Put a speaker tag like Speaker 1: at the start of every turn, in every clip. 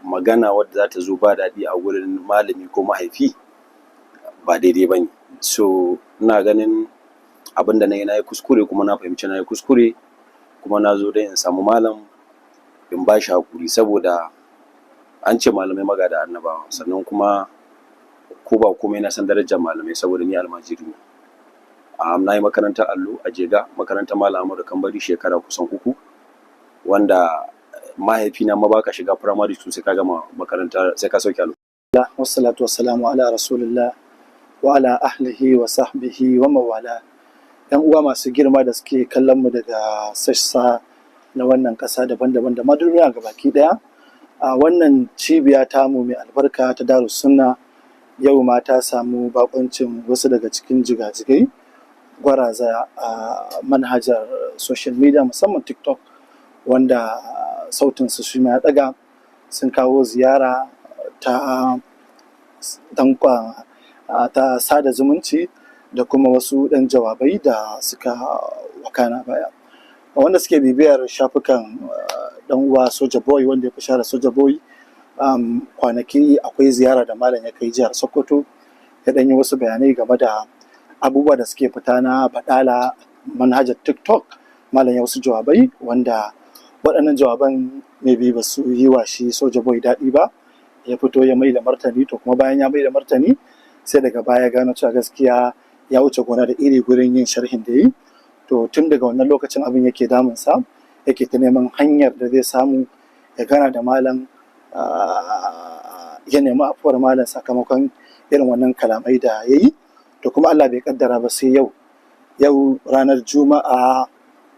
Speaker 1: Magana wadda za ta zo ba daɗi a gurin malami ko mahaifi ba daidai ba ne. So ina ganin abin da na yi, na yi kuskure, kuma na fahimci na yi kuskure, kuma na zo don in samu malam in ba shi haƙuri, saboda an ce malamai magada annabawa. Sannan kuma ko ba komai, na san darajar malamai saboda ni almajiri ne. Na yi makarantar allo a Jega, makarantar Malam Ahmadu Kambari, shekara kusan 3, wanda mahaifina ma baka shiga primary school sai ka gama makaranta, sai ka sauke allo.
Speaker 2: Wassalatu wassalamu ala rasulillah wa ala ahlihi wa sahbihi wa mawala. Yan uwa masu girma da suke kallon mu daga sassa na wannan ƙasa daban-daban da ma duniya gabaki ɗaya, a wannan cibiya tamu mai albarka ta Darus Sunna, yau ma ta samu baƙuncin wasu daga cikin jigajigai gwaraza a manhajar social media, musamman TikTok, wanda sautinsu shi ma ya ɗaga. Sun kawo ziyara ta danƙon ta sada zumunci da kuma wasu ɗan jawabai da suka wakana baya. Wanda suke bibiyar shafukan ɗan uwa Soja Boy, wanda ya fi shahara Soja Boy, kwanaki akwai ziyara da malam ya kai jihar Sokoto, ya ɗan yi wasu bayanai game da abubuwa da suke fita na baɗala manhajar TikTok. Malam ya wasu jawabai wanda waɗannan jawaban maybe ba su yi wa shi Soja Boy daɗi ba, ya fito ya mai da martani. To kuma bayan ya mai da martani, sai daga baya gano cewa gaskiya ya wuce gona da iri gurin yin sharhin da yi. To tun daga wannan lokacin abin yake damunsa, yake ta neman hanyar da zai samu ya gana da malam, ya nemi afuwar malam sakamakon irin wannan kalamai da ya yi. To kuma Allah bai kaddara ba sai yau. Yau ranar Juma'a,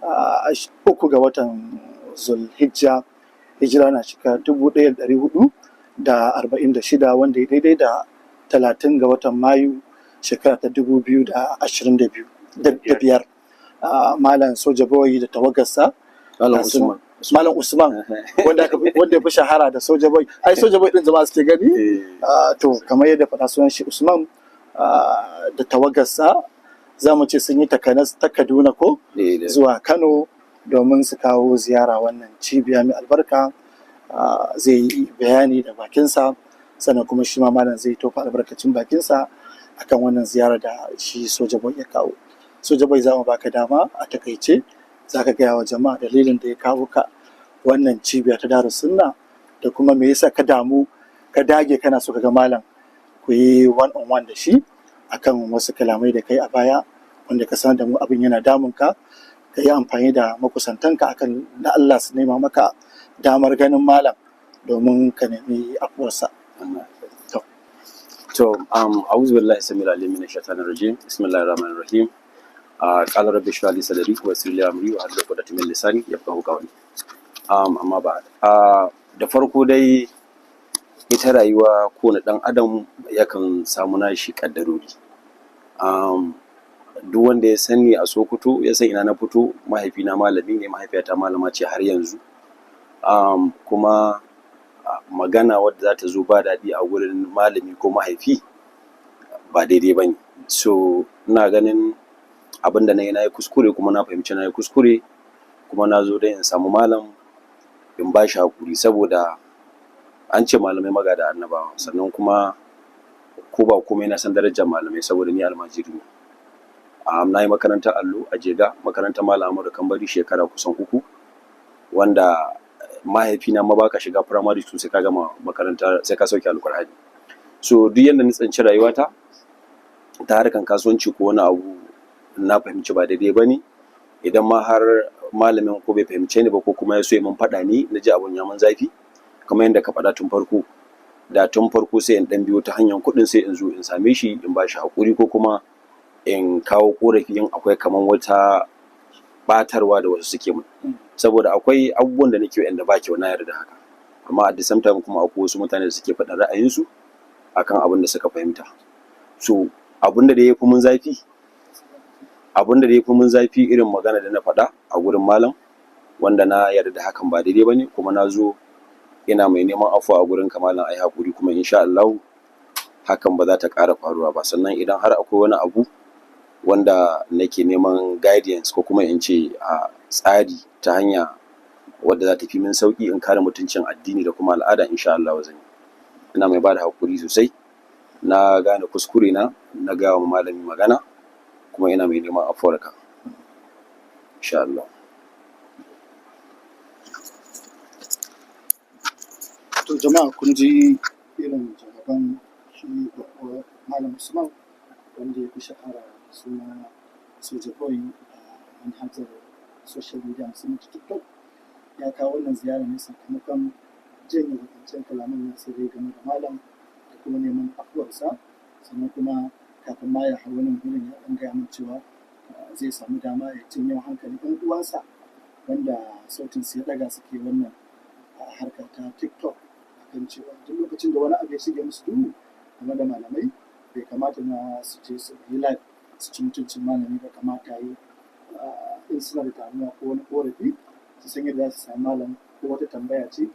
Speaker 2: 3 ga watan Zulhijja, hijira na shekara 1446, wanda ya daidai da 30 ga watan Mayu, shekara ta 2022 da biyar. Malam Soja Boy da tawagarsa,
Speaker 1: Malam Usman.
Speaker 2: Malam Usman, wanda ya fi shahara da Soja Boy, ai Soja Boy din jama'a suke gani. To kamar yadda faɗa, sunan shi Usman, da tawagarsa, za mu ce sun yi takanas ta Kaduna ko zuwa Kano domin su kawo ziyara wannan cibiya mai albarka. Zai yi bayani da bakinsa, sannan kuma shi ma malam zai tofa albarkacin bakinsa akan wannan ziyara da shi Soja Boy ya kawo. Soja Boy, za mu baka dama, a takaice za ka gaya wa jama'a dalilin da ya kawo ka wannan cibiya ta Darus Sunna, da kuma me yasa ka damu, ka dage kana so ka ga malam, ku yi one on one da shi akan wasu kalamai da kai a baya, wanda ka sanar da mu abin yana damun ka, ka yi amfani da makusantanka akan da Allah su nema maka damar ganin malam domin ka nemi afuwarsa. To.
Speaker 1: To, a'udhu billahi samil alim minash shaitanir rajim. Bismillahir rahmanir rahim. Qala rabbi shrah li sadri wa yassir li amri wa hlul 'uqdatam min lisani yafqahu qawli. Amma ba da farko dai, ita rayuwa, kowane ɗan adam yakan samu nashi ƙaddarori. Duk wanda ya sani a Sokoto ya san ina na fito. Mahaifina malami ne, mahaifiyata malama ce har yanzu. Kuma magana wadda za ta zo ba daɗi a gurin malami ko mahaifi ba daidai ba ne. So ina ganin abin da na yi, na yi kuskure, kuma na fahimci na yi kuskure, kuma na zo don in samu malam in ba shi haƙuri, saboda an ce malamai magada annabawa. Sannan kuma ko ba komai, na san darajar malamai saboda ni almajiri ne. Na yi makarantar allo a Jega, makarantar Malam Ahmadu Kambari, shekara kusan 3, wanda mahaifina ma baka shiga primary school sai ka gama makaranta, sai ka sauke Alkur'ani. So duk yanda na tsinci rayuwata ta harkan kasuwanci ko wani abu, na fahimci ba daidai ba ne. Idan ma har malamin ko bai fahimce ni ba, ko kuma ya so ya mun faɗa, ni na ji abun ya mun zafi, kamar yadda ka faɗa tun farko, da tun farko sai in ɗan biyo ta hanyar kuɗin, sai in zo in same shi in ba shi haƙuri, ko kuma in kawo ƙorafi in akwai kamar wata ɓatarwa da wasu suke mun, saboda akwai abubuwan da nake wa'anda ba kyau, na yarda haka. Amma at the same time kuma akwai wasu mutane da suke faɗin ra'ayinsu akan abin da suka fahimta. So abin da ya fi mun zafi, abin da ya fi mun zafi, irin magana da na faɗa a gurin malam, wanda na yarda da hakan ba daidai bane, kuma na zo ina mai neman afuwa a gurin malam, ai hakuri, kuma insha Allah hakan ba za ta ƙara faruwa ba. Sannan idan har akwai wani abu wanda nake neman guidance, ko kuma in ce a tsari ta hanya Wadda za ta fi min sauƙi in kare mutuncin addini da kuma al'ada, insha Allah zan yi. Ina mai bada haƙuri sosai. Na gane kuskure na na gaya wa malami magana, kuma ina mai neman afuwarka, insha Allah.
Speaker 2: To jama'a, kun ji irin jawaban shi babba Malam Usman, wanda ya fi shahara da suna Soja Boy a manhajar social media, musamman ta TikTok. Ya kawo wannan ziyara ne sakamakon janye waɗancan kalaman nasa da game da malam da kuma neman afuwarsa. Sannan kuma kafin ma ya hau wannan gurin, ya ɗan gaya min cewa zai samu dama ya janyo hankalin ɗan uwansa wanda sautinsu ya ɗaga suke wannan harka ta TikTok, akan cewa duk lokacin da wani abu ya shige musu duhu game da malamai, bai kamata na su je su yi live su ci mutuncin malami ba. Kamata yi in suna da damuwa ko wani ƙorafi, su san yadda za su sami malam, ko wata tambaya ce,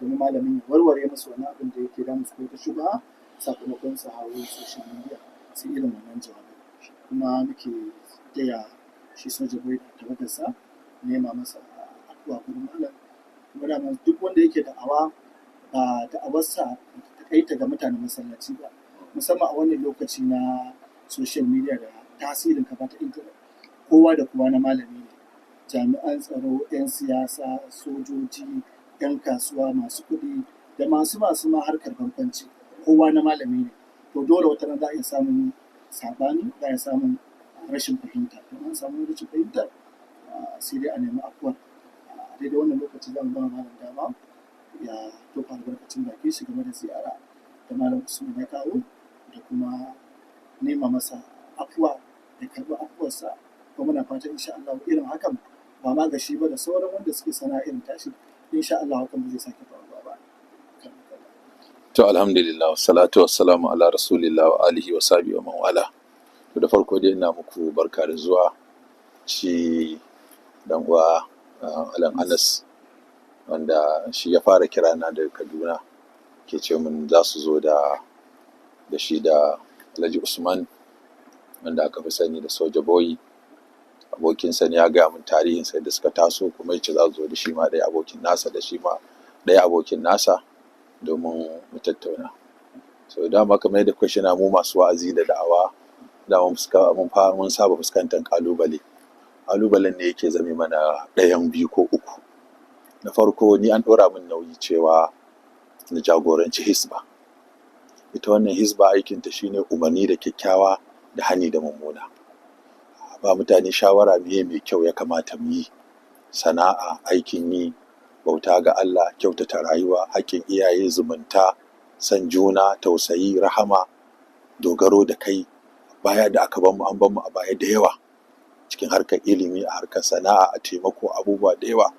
Speaker 2: domin malamin ya warware musu wani abin da yake damun su ko wata shubha, sakamakon su hawo social media su irin wannan jawabai. Kuma muke taya shi Soja Boy da tawagarsa nema masa afuwa gurin malam. Kuma dama duk wanda yake da'awa, ba da'awarsa ba ta taƙaita ga mutanen masallaci ba, musamman a wannan lokaci na social media da tasirin kafa ta intanet, kowa da kowa na malami ne: jami'an tsaro, 'yan siyasa, sojoji, 'yan kasuwa, masu kuɗi da masu ma harkar barkwanci, kowa na malami ne. To dole wata ran za a iya samun saɓani, za a iya samun rashin fahimta. To an samu rashin fahimta, sai dai a nemi afuwa. A daidai wannan lokaci za mu ba malam dama ya tofa albarkacin bakin shi game da ziyara da Malam Usman ya kawo da kuma nema masa afuwa da karɓi afuwarsa. Kuma muna fatan insha Allah irin hakan, ba ma ga shi ba da sauran wanda suke sana'a irin tashi, insha Allah hakan ba zai sake faruwa ba.
Speaker 3: To alhamdulillah, wassalatu wassalamu ala rasulillah wa alihi wa sahbihi wa man wala. To da farko dai ina muku barka da zuwa, shi dan uwa Alan Anas, wanda shi ya fara kira na daga Kaduna, ke ce min za su zo da shi da Alhaji Usman, wanda aka fi sani da Soja Boy. Abokinsa ne, ya gaya min tarihinsa da suka taso, kuma ya ce za su zo da shi ma ɗaya abokin nasa, da shi ma ɗaya abokin nasa, domin mu tattauna. So dama kamar yadda kuka shina, mu masu wa'azi da da'awa dama mun saba fuskantar ƙalubale. Ƙalubalen ne yake zame mana ɗayan biyu ko uku. Na farko, ni an ɗora min nauyi cewa na jagoranci Hisba. Ita wannan Hisba aikinta shine umarni da kyakkyawa da hani da mummuna, ba mutane shawara meye mai kyau ya kamata mu yi: sana'a, aikin yi, bauta ga Allah, kyautata rayuwa, haƙƙin iyaye, zumunta, son juna, tausayi, rahama, dogaro da kai. Baya da aka bamu, an bamu a baya da yawa cikin harkar ilimi, a harkar sana'a, a taimako, abubuwa da yawa.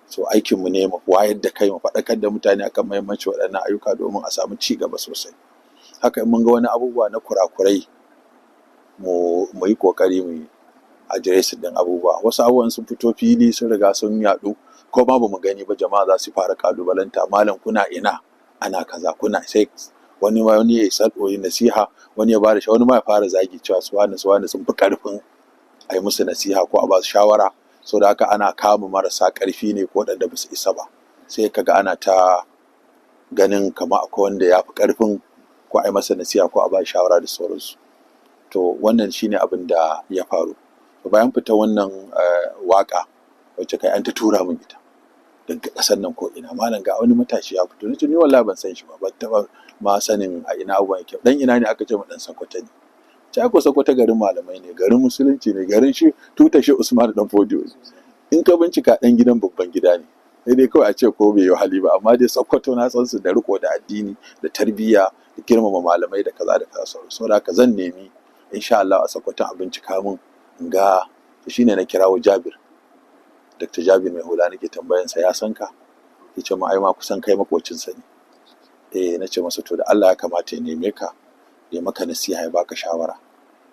Speaker 3: So aikinmu ne mu wayar da kai, mu faɗakar da mutane akan muhimmancin waɗannan ayyuka domin a samu ci gaba sosai. Haka in mun ga wani abubuwa na kurakurai, mu yi ƙoƙari mu addressing ɗin abubuwa. Wasu abubuwan sun fito fili, sun riga sun yaɗu, ko ma bamu gani ba, jama'a za su fara ƙalubalanta: "Malam, kuna ina ana kaza?" Kuna sai wani ma wani ya yi nasiha, wani ya bada, wani ma ya fara zagi cewa su wane su wane sun fi ƙarfin a yi musu nasiha ko a ba su shawara. Saboda haka ana kama marasa ƙarfi ne ko waɗanda ba su isa ba. Sai ka ga ana ta ganin kamar akwai wanda ya fi ƙarfin ko a yi masa nasiha ko a ba shi shawara da sauransu. To wannan shine abin da ya faru. To bayan fitar wannan waƙa, wacce kai an ta tura min ita daga ƙasar nan ko ina: "Malam, ga wani matashi ya fito." Nace ni wallahi ban san shi ba, ban taɓa ma sanin a ina abubuwan yake. Dan ina ne? Aka ce min ɗan Sokoto ne. Ce ko Sokoto garin malamai ne, garin musulunci ne, garin shi tuta shi Usman dan Fodio. In ka bincika, ɗan gidan babban gida ne, sai dai kawai a ce ko bai yi hali ba, amma dai Sokoto na san su da riko da addini da tarbiyya da girmama malamai da kaza da kaza sauran. Saboda haka zan nemi insha Allah a Sokoto a bincika mun in ga. Shine na kirawo Jabir, Dr. Jabir Mai Hula, nake tambayan sa ya san ka. Yace ma ai ma kusan kai makocinsa ne. Eh, na ce masa to da Allah ya kamata ya neme ka, ya maka nasiha, ya baka shawara.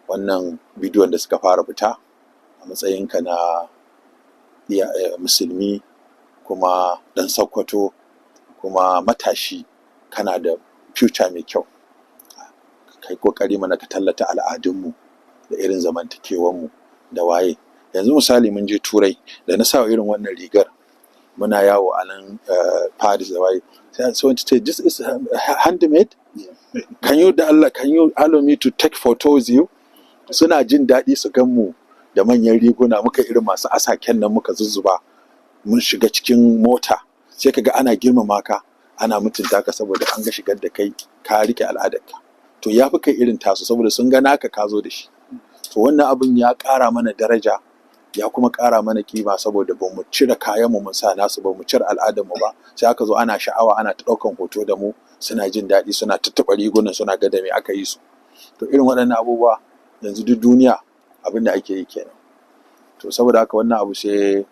Speaker 3: Wannan bidiyon da suka fara fita a matsayinka na iya musulmi kuma ɗan Sokoto kuma matashi, kana da future mai kyau, kai kokari mana ka tallata al'adunmu da irin zamantakewanmu da waye. Yanzu misali, mun je Turai da na sa irin wannan rigar, Muna yawo a nan Paris da waye, sai wani ce, "This is handmade, can you, da Allah, can you allow me to take photo with you?" Suna jin daɗi su gan mu da manyan riguna, muka irin masu asaken nan, muka zuzzuba, mun shiga cikin mota, sai kaga ana girmama ka, ana mutunta ka, saboda an ga shigar da kai ka rike al'adarka. To ya fi kai irin tasu, saboda sun ga naka ka zo da shi. To wannan abin ya ƙara mana daraja, ya kuma ƙara mana kima, saboda ba mu cire kayan mu mun sa nasu ba, mu cire al'adar mu ba. Sai aka zo ana sha'awa, ana ta ɗaukan hoto da mu, suna jin daɗi, suna tattaɓa rigunan, suna ga da me aka yi su. To irin waɗannan abubuwa yanzu duk duniya abin da ake yi kenan. To saboda haka wannan abu sai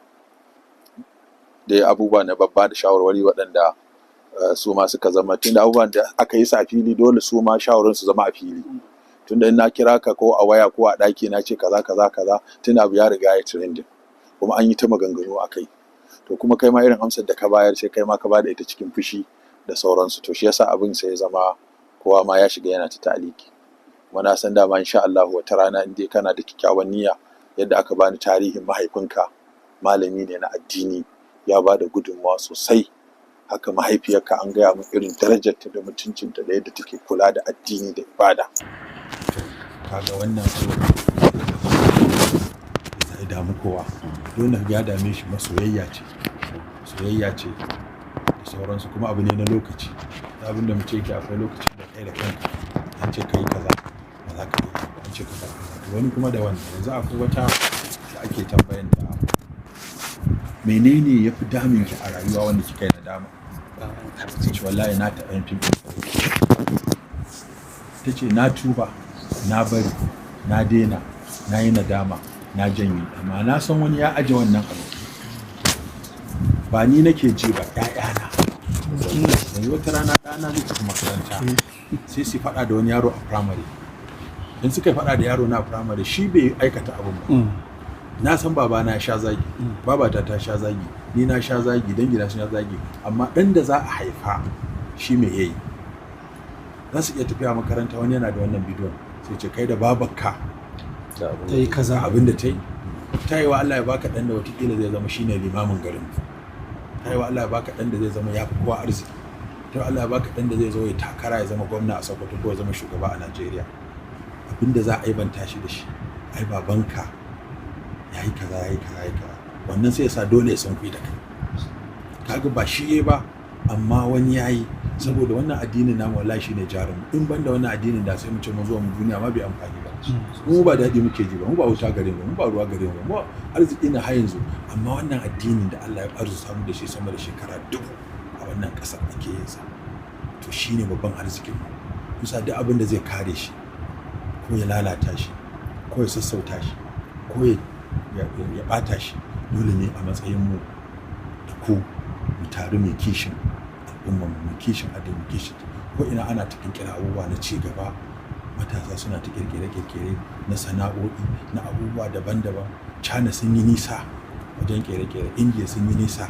Speaker 3: dai abubuwa na babba da shawarwari waɗanda su ma suka zama, tunda abubuwan da aka yi su a fili, dole su ma shawarin su zama a fili. Tunda in na kira ka ko a waya ko a ɗaki na ce kaza kaza kaza, tunda abu ya riga ya trending kuma an yi ta maganganu a kai, to kuma kai ma irin amsar da ka bayar, sai kai ma ka bada ita cikin fushi da sauransu. To shi yasa abin sai ya zama kowa ma ya shiga yana ta ta'aliki. Kuma na san dama insha Allah wata rana, in dai kana da kyakkyawan niyya, yadda aka bani tarihin mahaifinka, malami ne na addini, ya ba da gudunmawa sosai. Haka mahaifiyarka, an gaya min irin darajarta da mutuncinta da yadda take kula da addini da ibada. Kaga wannan ya damu kowa, dole ya dame shi. Masoyayya ce, soyayya ce da sauransu. Kuma abu ne na lokaci. Abin da muke yake, akwai lokacin da kai da kanka an ce kai kaza ba za ka yi, an ce kaza kaza. Wani kuma da wannan. Yanzu akwai wata da ake tambayan ta, "Menene ya fi damun ki a rayuwa wanda kika yi nadama?" Ta ce, "Wallahi na taɓa yin fim." Ta ce, "Na tuba, na bari, na daina, na yi nadama, na janye, amma na san wani ya aje wannan abu. Ba ni nake ji ba, ƴaƴana." Yanzu wata rana ɗana zai tafi makaranta, sai su faɗa da wani yaro a primary. In suka faɗa da yaro na a primary, shi bai aikata abun ba, na san babana ya sha zagi, babata ta sha zagi, ni na sha zagi, dangi na sha zagi, amma ɗan da za a haifa shi me yayi? Za su iya tafiya makaranta, wani yana da wannan bidiyon, sai ce, "Kai da babarka
Speaker 2: ta yi kaza."
Speaker 3: Abin da ta yi, ta yi wa Allah ya baka ɗan da watakila zai zama shine limamin garin, ta yi wa Allah ya baka ɗan da zai zama ya fi kowa arziki, ta yi wa Allah ya baka ɗan da zai zo ya takara ya zama gwamna a Sokoto ko ya zama shugaba a Najeriya. Abin da za a aibanta shi da shi, "Ai babanka ya yi kaza, ya yi kaza, ya yi kaza." Wannan sai ya sa dole ya san da kai. Kaga ba shi yayi ba, amma wani ya yi. Saboda wannan addinin namu, wallahi shine jarin. In banda wannan addinin, da sai mu ce mu zo mu duniya ma bai amfani ba. Mu ba daɗi muke ji ba, mu ba wuta gare mu, mu ba ruwa gare mu, mu arziki na har yanzu. Amma wannan addinin da Allah ya arzuta mu da shi sama da shekara 1000 a wannan ƙasar ake yin sa, to shine babban arzikin mu. Kusa duk abin da zai kare shi, ko ya lalata shi, ko ya sassauta shi, ko ya bata shi, dole ne a matsayin mu da ku mu taru mai kishin al'umma, mu kishin addini, mu kishin ko ina. Ana ta kirkira abubuwa na ci gaba, matasa suna ta kirkire-kirkire na sana'o'i, na abubuwa daban-daban. China sun yi nisa wajen kere-kere, India sun yi nisa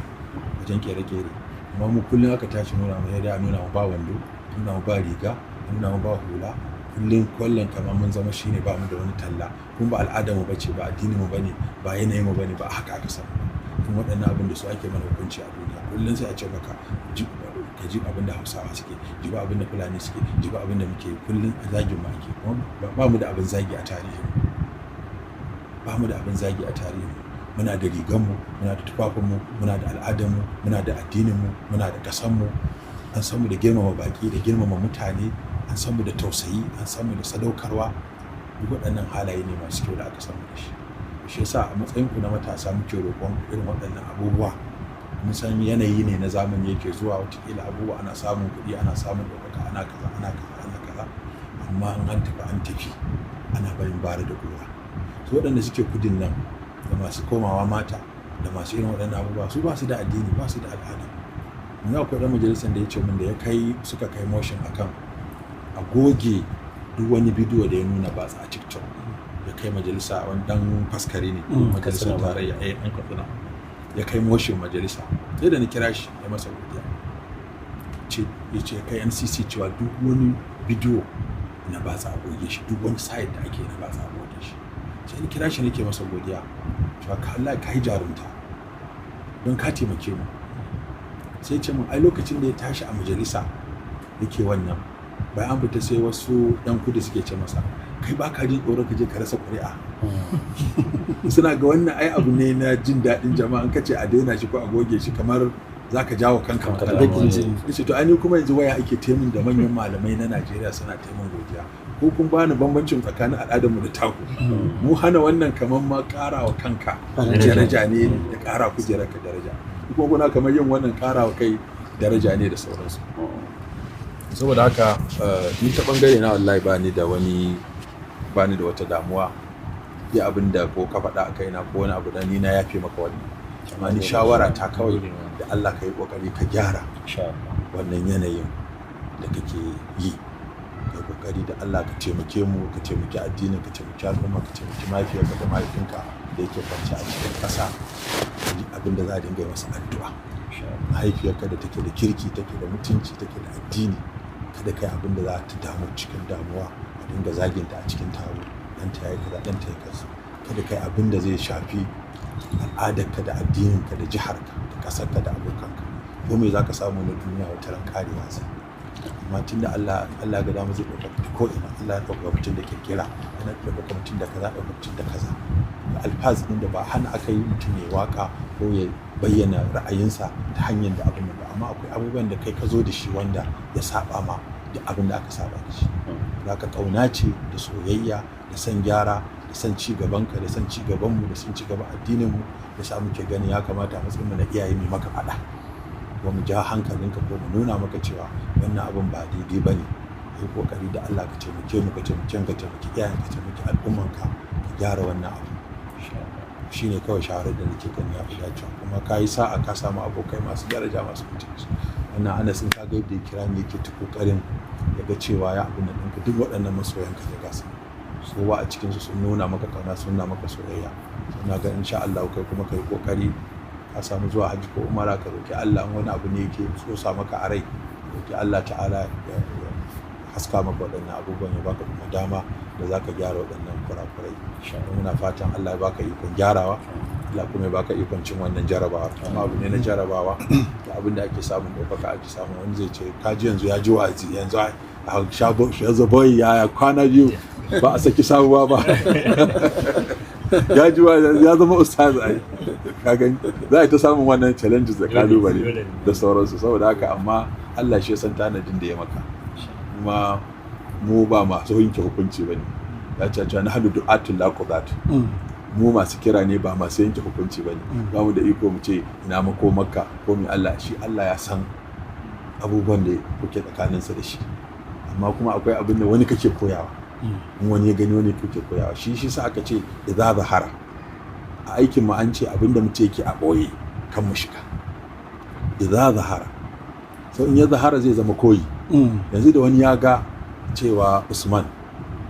Speaker 3: wajen kere-kere, amma mu kullum aka tashi nuna mu, sai dai a nuna mu ba wando, nuna mu ba riga, nuna mu ba hula. Kullum kullum kamar mun zama shine ba mu da wani talla. Kuma ba al'adar mu bace ba, addinin mu bane ba, yanayin mu bane ba, haka aka samu ba. Kuma waɗannan abin da su ake mana hukunci a duniya. Kullum sai a ce maka ka ji abin da Hausawa suke, ji abin da Fulani suke, ji abin da muke. Kullum a zagin mu ake. Kuma ba mu da abin zagi a tarihin mu, ba mu da abin zagi a tarihin mu. Muna da riganmu, muna da tufafinmu, muna da al'adarmu, muna da addininmu, muna da ƙasanmu. An san mu da girmama baƙi da girmama mutane, an san mu da tausayi, an san mu da sadaukarwa. Duk waɗannan halaye ne masu kyau da aka san mu da shi. Shi yasa a matsayin ku na matasa muke roƙon irin waɗannan abubuwa. Mun san yanayi ne na zamani yake zuwa, watakila abubuwa ana samun kuɗi, ana samun ɗaukaka, ana kaza, ana kaza, ana kaza, amma in an tafi, an tafi, ana barin bara da ƙura. Su waɗanda suke kudin nan da masu komawa mata da masu irin waɗannan abubuwa, su ba su da addini, ba su da al'ada. Yanzu akwai ɗan majalisar da ya ce min da ya kai suka kai motion akan a goge duk wani bidiyo da ya nuna batsa a TikTok, ya kai majalisa, wani dan faskare ne, majalisar tarayya, ɗan Katsina, ya kai motion majalisa. Sai da na kira shi ya masa godiya, ce ya ce kai NCC cewa duk wani bidiyo na batsa a goge shi, duk wani site da ake na batsa a goge shi. Sai ni kira shi nake masa godiya cewa ka Allah ka yi jarumta don ka taimake mu. Sai ce mun ai lokacin da ya tashi a majalisa yake wannan, bayan an fita sai wasu yan kudu suke ce masa, kai ba ka jin tsoron ka je ka rasa ƙuri'a? Suna ga wannan ai abu ne na jin daɗin jama'a, in ka ce a daina shi ko a goge shi kamar za ka jawo kanka matsala.
Speaker 2: Bakin jini.
Speaker 3: Yace to ai ni kuma yanzu waya ake taimun da manyan malamai na Najeriya suna taimun godiya, ko kun bani bambancin tsakanin al'adarmu da taku. Mu hana wannan kamar ma ƙara wa kanka daraja ne da ƙara kujerarka daraja, kuma kuna kamar yin wannan ƙara wa kai daraja ne da sauransu. Saboda haka ni ta bangare na wallahi ba ni da wani, ba ni da wata damuwa. Ya abin da ko ka faɗa a kaina ko wani abu da ni na yafe maka wannan, amma ni shawara ta kawai da Allah ka yi kokari ka gyara
Speaker 1: Insha Allah.
Speaker 3: wannan yanayin da kake yi. Ka yi kokari da Allah ka taimake mu, ka taimaki addinin, ka taimaki al'umma, ka taimaki mahaifiyarka da mahaifinka da yake kwance a cikin ƙasa, abin da za a dinga yi masa addu'a.
Speaker 1: Insha Allah.
Speaker 3: Mahaifiyarka da take da kirki, take da mutunci, take da addini, kada kai abin da za ta damu cikin damuwa, a dinga zaginta a cikin taro, ɗanta ya yi kaza, ɗanta ya kaza. Kada kai abin da zai shafi al'adarka da addininka da jiharka da ƙasarka da abokanka. Ko me za ka samu na duniya, wata ran karewa zai. Amma tun da Allah ga dama zai ɗauka ko ina, Allah ya ɗauka mutum da kirkira, yana ɗauka mutum da kaza, ɗauka mutum da kaza. Alfaz ɗin da ba hana aka yi mutum ya waka ko ya bayyana ra'ayinsa ta hanyar da abin ba, amma akwai abubuwan da kai ka zo da shi wanda ya saba ma duk abin da aka saba da shi. Za ka ƙauna ce da soyayya da son gyara da son ci gabanka da son ci gabanmu da son ci gaban addininmu da sa muke gani ya kamata a matsayin mu na iyaye mai maka faɗa, ko mu ja hankalinka, ko mu nuna maka cewa wannan abin ba daidai ba ne. Yi kokari da Allah ka taimake mu, ka taimake ka taimaki iyayen ka, taimaki al'ummanka, ka gyara wannan abu. Shine kawai shawarar da nake gani ya fi dacewa. Kuma ka yi sa'a ka samu abokai masu daraja, masu mutunci. Wannan Anas in ka ga yadda ya kira ni yake ta kokarin ya ga cewa ya abin nan ɗinka, duk waɗannan masoyanka ne, ga su kowa a cikinsu sun nuna maka kauna, sun nuna maka soyayya. Suna ga insha Allah kai kuma ka yi kokari ka samu zuwa hajji ko umara, ka roki Allah in wani abu ne yake so maka a rai, roki Allah ta'ala ya haska maka waɗannan abubuwan, ya baka kuma dama da za ka gyara waɗannan kurakurai. Muna fatan Allah ya baka ikon gyarawa, Allah kuma ya baka ikon cin wannan jarabawa. Amma abu ne na jarabawa da abin da ake samun ɗaukaka ake samun. Wani zai ce ka ji yanzu ya ji wa'azi, yanzu a shazo boy ya kwana biyu ba a saki sabuwa ba, ya ji ya zama ustaz. Ai ka gani za a ta samun wannan challenges da kalubale da sauransu. Saboda haka amma Allah shi ya san tanadin da ya maka, kuma mu ba masu yanke hukunci ba ne. Ya ce cewa nahnu du'atul la qudat, mu masu kira ne ba masu yanke hukunci ba ne. Ba mu da iko mu ce ina mako makka ko mi. Allah shi Allah ya san abubuwan da kuke tsakaninsa da shi. Amma kuma akwai abin da wani kake koyawa, in wani ya gani wani kake koyawa. Shi sa aka ce idza zahara a aikin mu, an ce abin da mutum yake a boye kan mu shiga idza zahara. So in ya zahara zai zama koyi. Yanzu da wani ya ga cewa Usman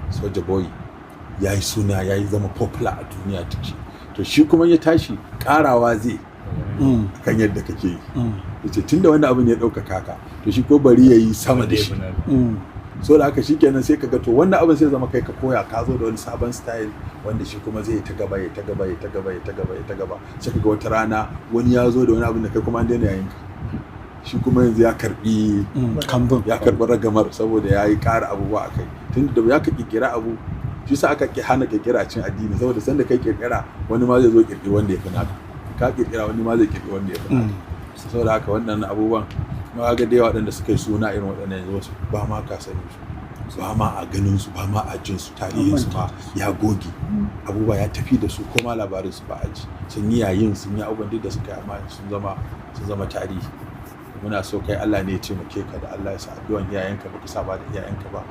Speaker 3: Soja Boy ya yi suna, ya yi zama popular a duniya duk, to shi kuma ya tashi karawa zai kan yadda kake yi. Yace tunda wani abin ya ɗaukaka ka, to shi ko bari ya yi sama da shi. So da haka shikenan sai kaga to wannan abin sai zama kai ka koya, ka zo da wani sabon style wanda shi kuma zai ta gaba, ya ta gaba, ya ta gaba, ya ta gaba, ya ta gaba. Sai kaga wata rana wani ya zo da wani abin da kai kuma an daina yayin ka, shi kuma yanzu ya karbi
Speaker 2: kambun,
Speaker 3: ya karbi ragamar saboda ya yi ƙara abubuwa a kai. Tun da ya ka kirkira abu, shi sa aka hana kirkira a cikin addini, saboda sanda kai kirkira wani ma zai zo kirkiri wanda ya fi naka. Ka kirkira wani ma zai kirkiri wanda ya fi naka. Saboda haka wannan abubuwan ma ga da yawa waɗanda suka yi suna irin waɗannan yanzu wasu ba ma ka sani su ba, ma a ganin su ba, ma a jin su, tarihin su ma ya goge, abubuwa ya tafi da su, ko ma labarin su ba a ji. Sun yi yayin, sun yi abubuwan duk da suka yi, amma sun zama tarihi. Muna so kai Allah ne ya taimake ka da Allah ya sa addu'an iyayenka, baka saba da iyayenka ba,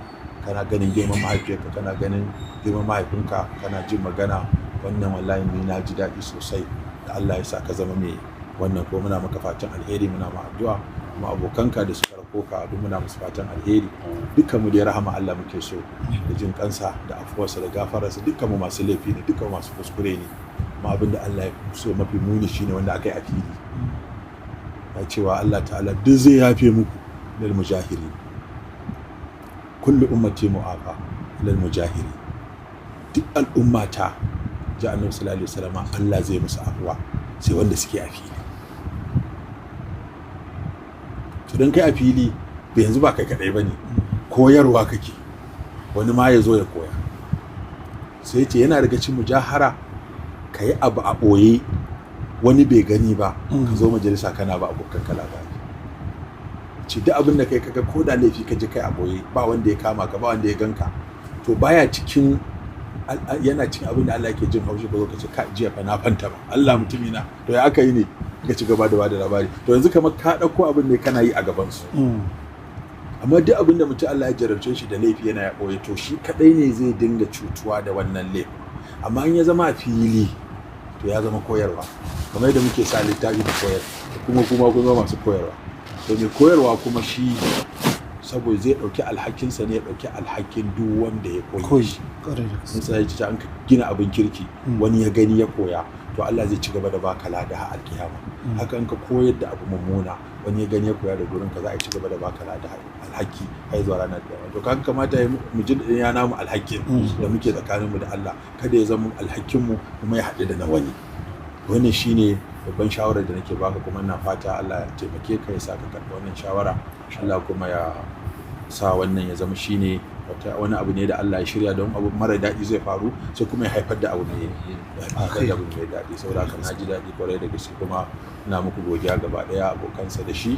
Speaker 3: kana ganin girman mahaifiyarka, kana ganin girman mahaifinka, kana jin magana. Wannan wallahi ni na ji daɗi sosai da Allah ya sa ka zama mai wannan. Ko muna maka fatan alheri, muna ma addu'a. Kuma abokanka da suka rako ka duk muna musu fatan alheri. Dukkan mu da rahama Allah muke so da jin kansa da afuwarsa da gafararsa. Dukkan mu masu laifi ne, dukkan mu masu kuskure ne. Amma abin da Allah ya so mafi muni shine wanda aka yi a fili, ya cewa Allah ta'ala duk zai yafe muku lil mujahiri, kullu ummati mu'afa lil mujahiri. Duk al'ummata, ji annabi sallallahu alaihi wasallam, Allah zai musu afuwa sai wanda suke a fili. Don kai a fili ba yanzu ba kai kadai bane, koyarwa kake, wani ma ya zo ya koya. Sai ce yana daga cikin mujahara ka yi abu a ɓoye wani bai gani ba, ka zo majalisa kana ba abokan ka labari. Ce duk abin da kai kaga ko da laifi ka je kai a ɓoye, ba wanda ya kama ka, ba wanda ya ganka, to baya cikin, yana cikin abin da Allah yake jin haushi. Ka zo ka ce, "Ka jiya fa na fanta ba Allah mutumi na, to ya aka yi ne?" Ka ci gaba da bada labari, to yanzu kamar ka ɗauko abin ne kana yi a gaban su. Amma duk abin da mutum Allah ya jarabce shi da laifi yana ya ɓoye, to shi kaɗai ne zai dinga cutuwa da wannan laifin. Amma in ya zama a fili, to ya zama koyarwa, kamar yadda muke sa littafi da koyar, kuma kun zama masu koyarwa. To mai koyarwa kuma shi saboda zai ɗauki alhakinsa ne, ya ɗauki alhakin duk wanda ya koyi.
Speaker 2: Koyi, ƙwarai da gaske.
Speaker 3: In tsaye ta an gina abin kirki, wani ya gani ya koya, to Allah zai ci gaba da baka lada har alkiyama. Haka in ka koyar da abu mummuna, wani ya gani ya koya da gurin ka, za a ci gaba da baka lada, alhaki har zuwa ranar kiyama. To kaga kamata ya mu ji ya namu alhakin da muke tsakaninmu da Allah, kada ya zama alhakin mu kuma ya haɗu da na wani. Wannan shine babban shawarar da nake baka, kuma ina fata Allah ya taimake ka, ya sa ka karɓi wannan shawara. Allah kuma ya sa wannan ya zama shine wata wani abu ne da Allah ya shirya, don abu mara daɗi zai faru sai kuma ya haifar da abu mai haifar da abu mai daɗi. Saboda haka na ji daɗi kwarai da gaske, kuma ina muku godiya gaba ɗaya, abokansa da shi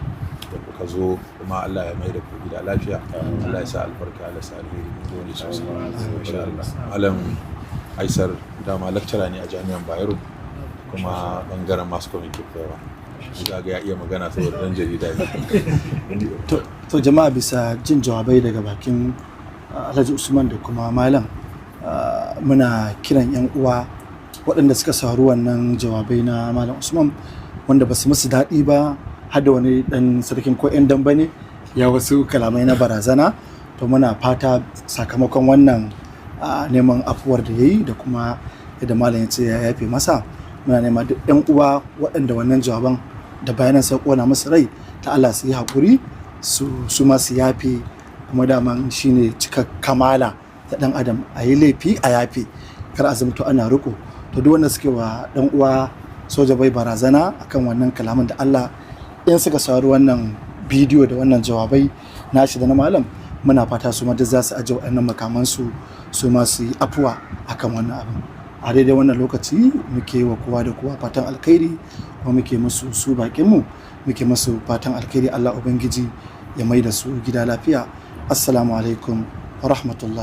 Speaker 3: da kuka zo, kuma Allah ya mai da ku gida lafiya. Allah ya sa albarka, Allah ya sa alheri. Mun gode sosai, insha Allah. Malam Aisar dama lecturer ne a Jami'an Bayero, kuma bangaren mass communication koyarwa. Ga ya iya magana saboda dan jarida ne.
Speaker 2: To jama'a, bisa jin jawabai daga bakin Alhaji Usman da kuma malam, muna kiran 'yan uwa waɗanda suka saurari wannan jawabai na Malam Usman wanda ba su musu daɗi ba, har da wani ɗan sarkin ko 'yan damba ne ya wasu kalamai na barazana. To muna fata sakamakon wannan neman afuwar da ya yi da kuma yadda malam ya ce ya yafe masa, muna nema duk 'yan uwa waɗanda wannan jawaban da bayanan sa ƙona musu rai, ta Allah su yi haƙuri, su ma su yafe. Kuma daman shine cika kamala ta ɗan adam, a yi laifi a yafe, kar a zamto ana riko. To duk wanda suke wa ɗan uwa Soja Bai barazana akan wannan kalaman, da Allah in suka saurari wannan bidiyo da wannan jawabai nashi da na malam, muna fata su ma duk za su aje waɗannan makamansu, su ma su yi afuwa akan wannan abin. A daidai wannan lokaci muke wa kowa da kowa fatan alkhairi, kuma muke musu, su bakinmu muke musu fatan alkhairi. Allah Ubangiji ya mai da su gida lafiya. Assalamu alaikum wa rahmatullahi.